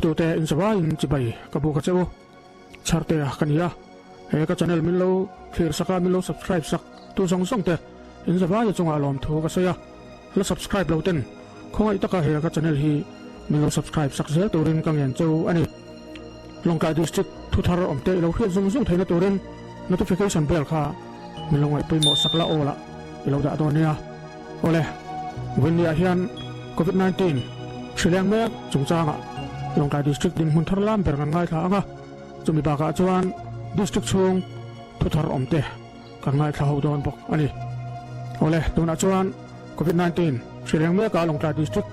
Thirtute in zavaiin chibai ka buk a che u. Chhartea ka ni a, he ka channel min lo thlir sak a, min lo subscribe sak tu zawng zawng te in zavaia chungah lawmthu ka sawi a, la subscribe lo ten khawngaih taka he ka channel hi min lo subscribe sak zel turin ka ngen che u a ni. Lawngtlai District thuthar awm te i lo hriat zung zung theihna turin notification bell kha min lo ngaih pawimawh sak la aw lah i lo dah dawn nia. Awle, Vawiinniah hian Covid 19 hri leng mek chungchangah Lawngtlai District dinhmun thar lam ber kan ngaithla ang a, chumi bakah chuan District chhung thuthar awm te kan ngaithla ho dawn bawk a ni. Awle, tunah chuan Covid 19 hri leng mekah Lawngtlai District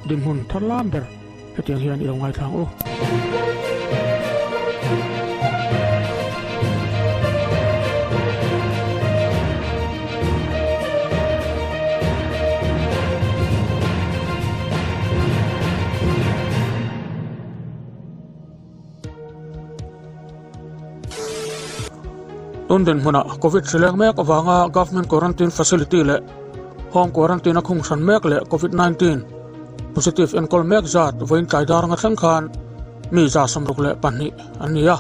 dinhmun thar lam ber hetiang hian i lo ngaithla ang u. Tun dinhmunah Covid hri leng mek avanga Government Quarantine Facility leh Home Quarantine a khung hran mek leh Covid 19 positive enkawl mek zat vawiin tlai dar anga thleng khan mi 62 an ni a,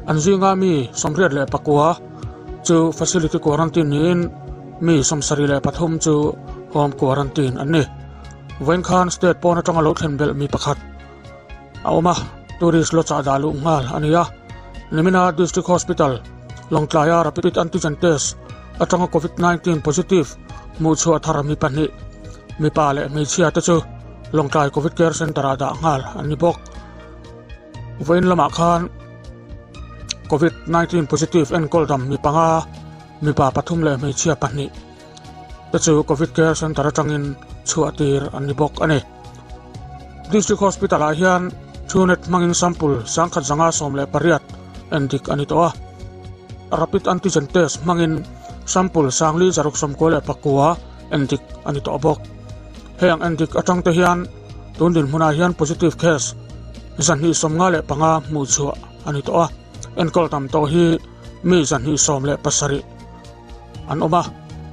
an zinga mi 89 chu Facility Quarantine niin mi 73 chu Home Quarantine an ni. Vawiin khan State pawn atanga lo thlen belh mi pakhat a awm a, tourist lodge ah dah luh nghal a ni a. Nimina District Hospital, Lawngtlaia Rapid Antigen Test atanga Covid 19 positive hmuh chhuah thar mi pahnih, mipa leh hmeichhia te chu Lawngtlai Covid Care Centre ah dah nghal an ni bawk. Vawiin lamah khan Covid 19 positive enkawl dam mi panga, mipa pathum leh hmeichhia pahnih te chu Covid Care Centre atangin chhuah tir an ni bawk a ni. District Hospital ah hian Truenet hmangin sample 1118 endik a ni tawh a. Rapid Antigen Test hmangin sample 4699 endik a ni tawh bawk. Heng endik atang te hian tun dinhmunah hian positive case 255 hmuh chhuah a ni tawh a. Enkawl tam tawh hi mi 217 an awm a,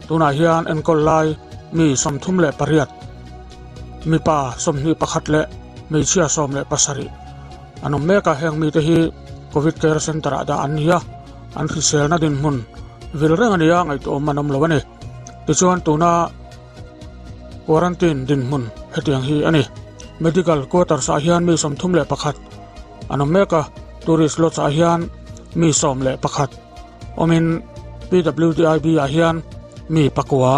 tunah hian enkawl lai mi 38, mipa 21 leh hmeichhia 17 an awm mek a, heng mite hi Covid Care Centre ah dah an ni a, an hriselna dinhmun vil reng a ni a, ngaihtuahawm an awm lo a ni. Tichuan tuna quarantine dinhmun hetiang hi a ni. Medical quarters ah hian mi 31 an awm mek a, tourist lodge ah hian mi 11 awmin PWDIB ah hian mi pakua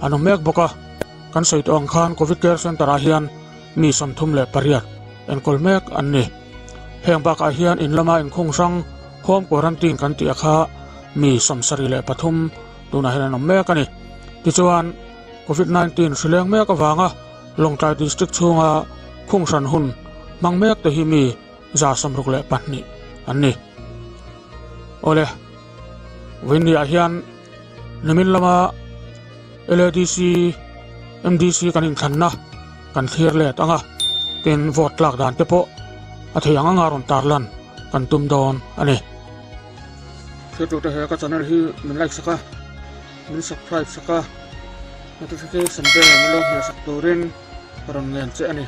an awm mek bawk a, kan sawi tawh ang khan Covid Care Centre ah hian mi 38 enkawl mek an ni. Heng bakah hian in lama inkhung hrang Home Quarantine kan tih a kha mi 73 tunah hian an awm mek a ni. Tichuan Covid 19 hri leng mek avanga Lawngtlai District chhunga khung hran hun hmang mek te hi mi 62 an ni. Awle, Vawiinniah hian nimin lama LADC, MDC kan inthlanna kan thlir let ang a, tin vote tlak dan te pawh a thei ang anga rawn tarlan kan tum dawn a ni. Thirtute he ka channel hi min like sak a, min subscribe sak a, notification bell min lo hmeh sak turin ka rawn ngen che a ni.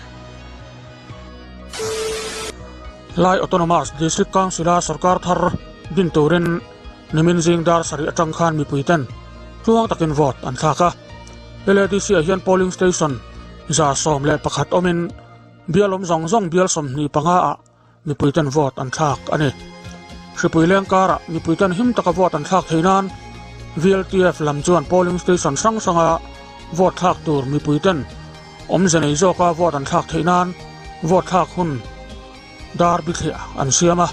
Lai Autonomous District Council-a sorkar thar din turin nimin zing dar sarih atang khan mipuiten tluang takin vote an thlak a. LADC-ah hian polling station 111 awmin bial awm zawng zawng bial 25 ah mipuiten vote an thlak a ni. Hripui leng karah mipuiten him taka vote an thlak thei nan VLTF lam chuan polling station hrang hranga vote thlak tur mipuiten Awmze nei zawka vote an thlak theih nan vote thlak hun dar bithliah an siam a,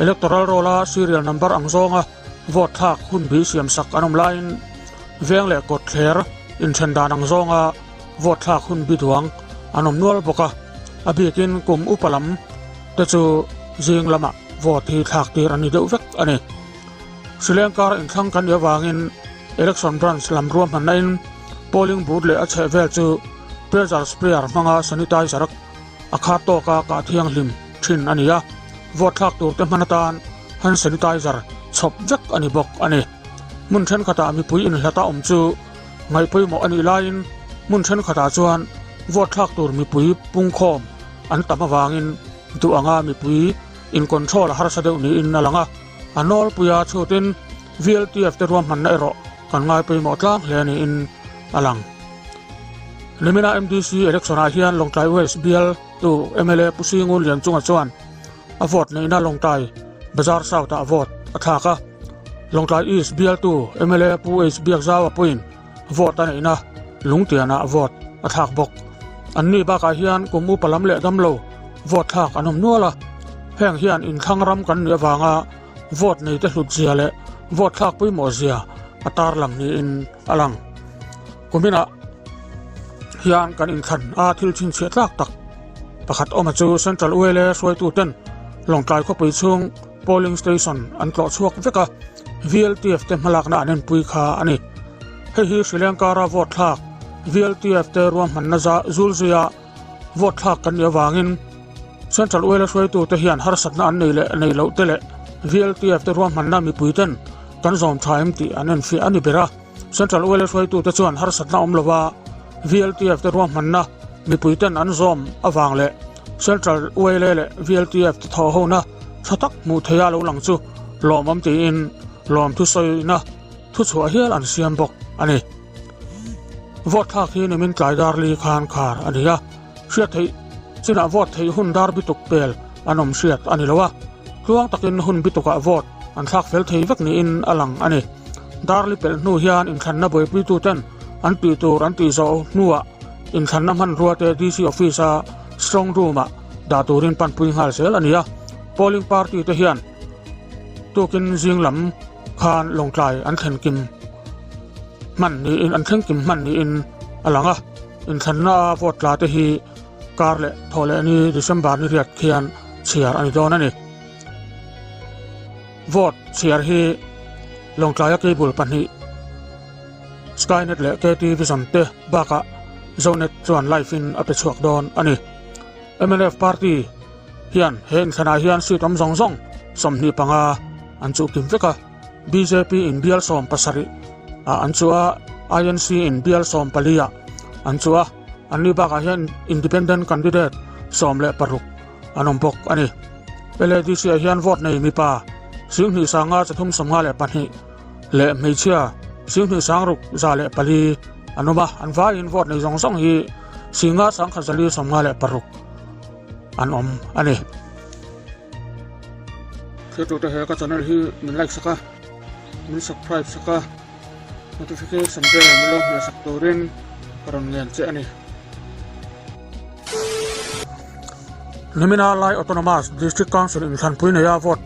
electoral roll-a serial number ang zawnga vote thlak hun bi siam sak an awm laiin veng leh kawt thler inthen dan ang zawnga vote thlak hun bi duang an awm nual bawk a, a bikin kum upa lam te chu zing lamah vote hi thlak tir an ni deuh vek a ni. Sri Lanka inthlang kan nih avangin Election Branch lam ruahmanna in polling booth leh a chhehvel chu pressure sprayer hmanga sanitizer a khar tawka kah thianghlim thin a ni a, vote thlak tur te hman atan hand sanitizer chhawp vek a ni bawk a ni. Hmun thenkhatah mipui inhlata awm chu ngaihpawimawh a nih laiin hmun thenkhatah chuan vote thlak tur mipui pungkhawm an tam avangin. Duh anga mipui in control a harsa deuh niin a lang a, a nawlpuia chhutin VLTF te ruahmanna erawh kan ngai pawimawh tlang hle niin a lang. Nimina MDC election ah hian Lawngtlai West bial tu mla Pu Singun Lianchunga chuan a vote neihna Lawngtlai Bazar South ah vote a thlak a, Lawngtlai East bial tu mla Pu H Biakzaua pawhin vote a neihna lungtianah vote a thlak bawk. Anni bakah hian kum upa lam leh damlo vote thlak an awm nual a, heng hian inthlang ram kan nih avanga vote neite hlut zia leh vote thlak pawimawh zia a tarlang niin a lang. Kuminah hian kan inthlan a thil chhinchhiah tlak tak pakhat awma chu Central ULA hruaituten Lawngtlai khawpui chhung Polling station an tlawh chhuak vek a, VLTF te hmalakna an enpui kha a ni. Hei hi Sri Lanka-ra vote thlak VLTF te ruahmanna zul zuia vote thlak kan nih avangin Central Oil-a hruaitute hian harsatna an nei leh nei loh te leh VLTF te ruahmanna mipuiten kan zawm tha em tih an enfiah a ni ber a. Central Oil-a hruaitute chuan harsatna awm lova VLTF te ruahmanna mipuiten an zawm avang leh Central Oil-a leh VLTF te thawhhona tha tak hmuh theia lo lang chu lawmawm tiin lawmthu sawina thuchhuah hial an siam bawk a ni. Vote thlak hi nimin tlai dar li khan khar a ni a, hriat theih chinah vote theih hun dar bituk pel an awm hriat a ni lo a, tluang takin hun bitukah vote an thlak fel thei vek niin a lang a ni. Dar li pelh hnu hian inthlanna buaipuituten an tih tur an tih zawh hnuah inthlanna hmanrua te DC office-a strong room-ah dah turin panpui nghal zel a ni a, polling party te hian tukin zing lam khan Lawngtlai an thlen kim hman niin an thleng kim hman niin a lang a, inthlanna a vote tla te hi kar leh thawh leh ni December ni riat khian chhiar a ni dawn a ni. Vote chhiar hi Lawngtlaia cable pahnih Skynet leh KT Vision te bakah Zonet chuan live in a pe chhuak dawn a ni. Mnf party hian he inthlanah hian seat awm zawng zawng 25 an chuh kim vek a, bjp in bial 17 ah an chuh a, INC in bial 14 ah an chuh a, anni bakah hian independent candidate 16 an awm bawk a ni. LADC ah hian vote nei mipa 2 sanga chathum 52 leh hmeichhia 2 sangruk 104 an awm a, an vaiin vote nei zawng zawng hi 5 sangkhat zali 56 an awm a ni. Thiltute he ka channel hi min like sak a, min subscribe sak a, notification bell min lo hmeh sak turin ka rawn ngen che a ni. Nimina Lai Autonomous District Council inthlanpui neia vote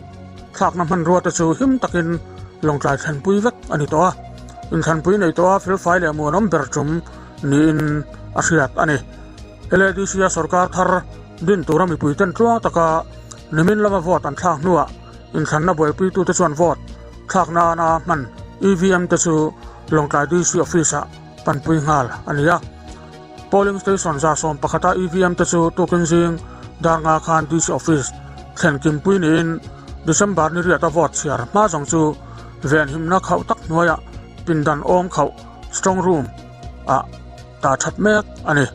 thlakna hmanrua te chu him takin Lawngtlai thlenpui vek a ni tawh a, inthlanpui nei tawha felfai leh muanawm ber tum niin a hriat a ni. LADC-a sorkar thar din tura mipuiten tluang taka nimin lama vote an thlak hnuah inthlanna buaipuitute chuan vote thlak nana hman EVM te chu Lawngtlai DC office-ah panpui nghal a ni a. Polling station 111-a EVM te chu tukin zing dar nga khan DC office thlen kimpui niin December ni riata vote chhiar hma zawng chu venhimna khauh tak hnuaiah pindan awm khauh strong room ah ta that mek a ni.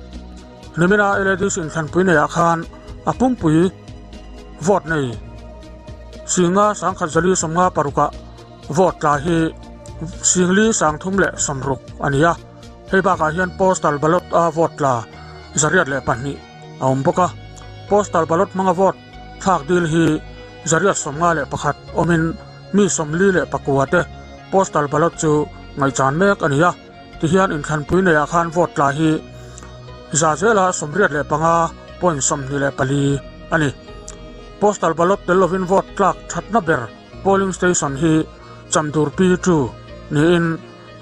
Nimina LADC inthlanpui neiah khan a pumpui vote nei 5 1,056 vote tla hi 4,360 a ni a. Hei bakah hian postal ballot a vote tla 102 a awm bawk a. Postal ballot hmanga vote thlak dil hi 151 awmin mi 44 te postal ballot chu ngaihchan mek a ni a. Tihian inthlanpui neiah khan vote tla hi za zela 85.24 a ni. Postal ballot tel lovin vote tlak thatna ber polling station hi Chamdur P2 niin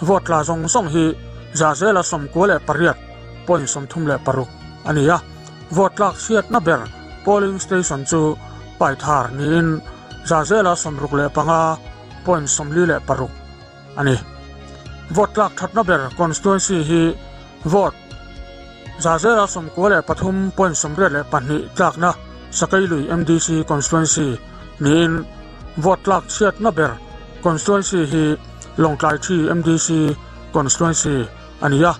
vote tla zawng zawng hi za zela 98.36 a ni a. Vote tlak chhiatna ber polling station chu Paithar niin za zela 65.46 a ni. Vote tlak thatna ber constituency hi vote 93.82 tlakna Sakailui MDC constituency niin vote tlak chhiatna ber constituency hi Lawngtlai Thi MDC constituency a ni a,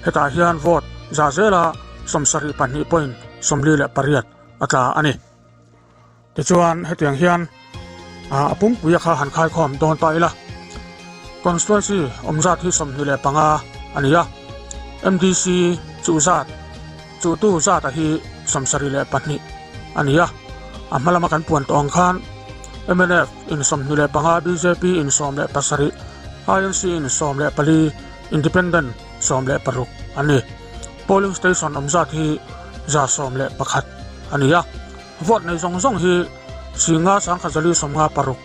hetah hian vote 72.48% a tla a ni. Tichuan hetiang hian a pumpuia kha han khaikhawm dawn ta ila. Constituency awm zat hi 25 a ni a, MDC chuh zat chuhtu zata hi 72 a ni a, a hma lama kan puan tawh ang khan mnf in 25, bjp in 17, INC in 14, Independent 16 an ni. Polling station awm zat hi 111 a ni a. Vote nei zawng zawng hi Singa Sangkhazali 56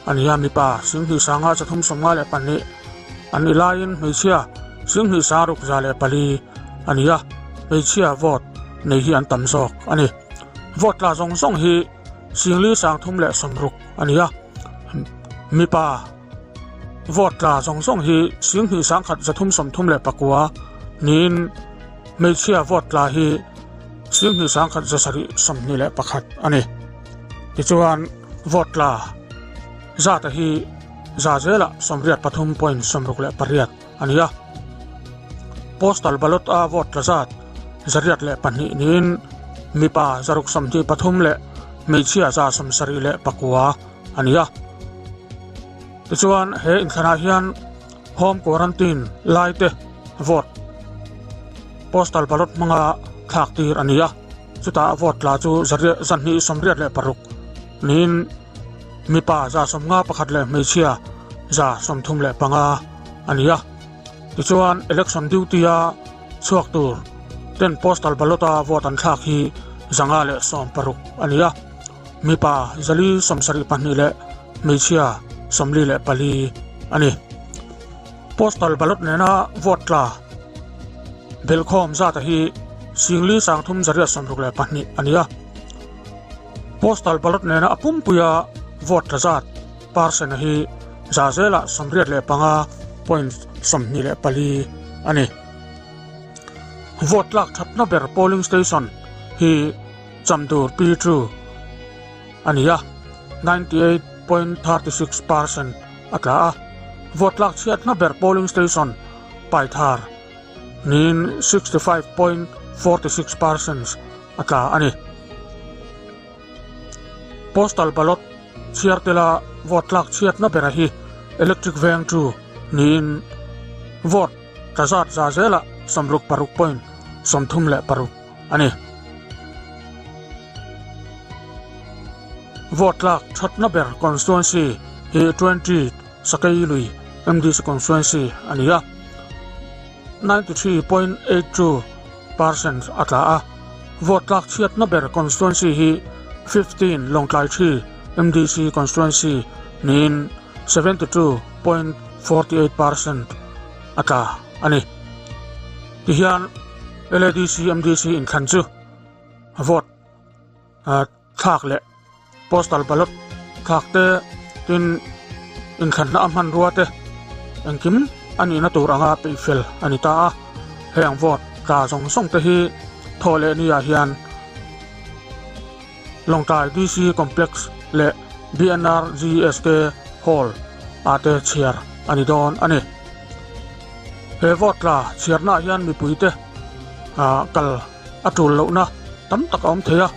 a ni a, mipa Singhnih Sanga 352 an nih laiin hmeichhia Singhnih Sangruk 104 a ni a, hmeichhia vote nei hi an tam zawk a ni. Vote tla zawng zawng hi Singli 360 a ni a, mipa Vote tla zawng zawng hi Singhnih Sangkhat 339 niin hmeichhia vote tla hi Singhnih Sangkhat 721 a ni. Tichuan vote tla zata hi za zelah 83.68 a ni a. Postal ballot a vote tla zat 102 niin mipa 623 leh hmeichhia 79 a ni a. Tichuan he inthlanah hian home quarantine lai te vote postal ballot hmanga thlak tir a ni a, chutah vote tla chu 286 niin mipa 51 leh hmeichhia 35 a ni a. Tichuan election duty a chhuak tur ten postal ballot a vote an thlak hi 560 a ni a. Mipa 472 leh hmeichhia 44 a ni. Postal ballot nena vote tla belhkhawm zata hi Singli Sangthum 862 a ni a. Postal ballot nena a pumpuia vote tla zat percent hi za zelah 85.24 a ni. Vote tlak thatna ber polling station hi Chamdur P2 a ni a, 98.36 percent a tla a. Vote tlak chhiatna ber polling station Paithar niin 65.46 percent a tla a ni. Postal ballot chhiar tela vote tlak chhiatna bera hi Electric Veng 2 niin vote tla zat za zelah 66.36 a ni. Vote tlak thatna ber constituency hi 20 Sakei lui MDC constituency a ni a, 93.82 percent a tla a. Vote tlak chhiatna ber constituency hi 15 Lawngtlai 3 MDC constituency niin 72.48 percent a tla a ni. Tihian LADC MDC inthlan chu vote thlak leh postal ballot thlak te tin inthlanna a hmanrua te engkim a nihna tur anga peihfel a ni ta a. Heng vote tla zawng zawng te hi thawh leh ni ah hian Lawngtlai DC Complex leh BNRGSK Hall ah te chhiar a ni dawn a ni. He vote tla chhiarnaah hian mipuite kal a tul lohna tam tak a awm thei a,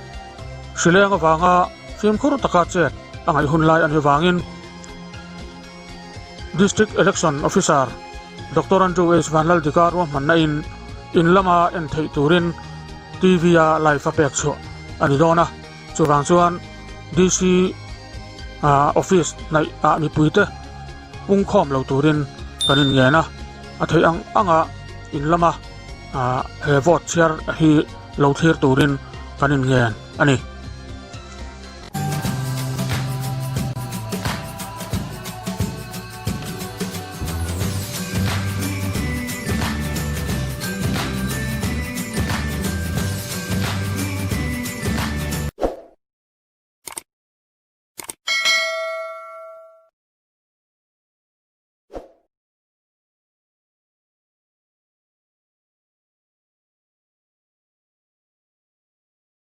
hrileng avanga fimkhur taka chet a ngaih hun lai a nih vangin District Election Officer Doctor Andrew H Vanlaldika ruahmanna in in lama en theih turin TV a live a pek chhuah a ni dawn a, chuvang chuan DC office hnaih ah mipuite pungkhawm lo turin kan inngen a, a theih ang anga in lama he vote chhiar hi lo thlir turin kan inngen a ni.